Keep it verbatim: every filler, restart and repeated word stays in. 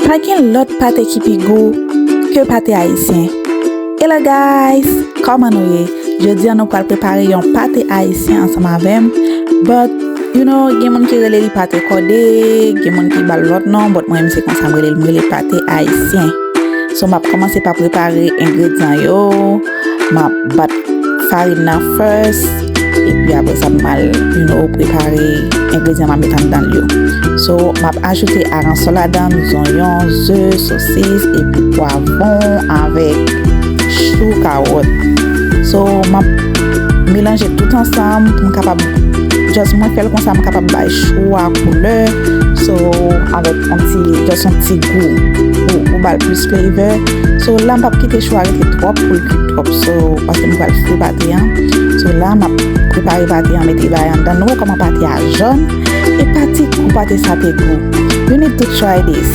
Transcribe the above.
Pa gen lòt pate ki pi gou ke pate ayisyen. Hello guys, kòman nou ye? Jodi a nou pral prepare yon pate ayisyen ansanm avè m. But, you know, gen moun ki rele li pate kòde, gen moun ki ba l lòt non, but mwen menm se konsa m rele l, m rele pate ayisyen. So, m ap kòmanse pa prepare engredyan yo. M ap bat farin nan first, epi apre sa m al, you know, prepare engredyan m ap met anndan l yo. So, m ap ajoute aransò ladan l, zonyon, ze, sosis, epi pwavwon avèk chou, kawòt. So, m ap melanje tout ansanm pou m kapab, just mwen fè l konsa, m kapab bay chou a koulè. So, avèk yon ti, just yon ti gou pou, pou ba l plis flavor. So, la m p ap kite chou a rete twòp pou l kwit twòp. So, paske m pral fri pate an. So, la m ap prepare pate an, mete bay anndan. Nou wè kòman pate a jòn? E pa ti kou pate sa te gou. You need to try this.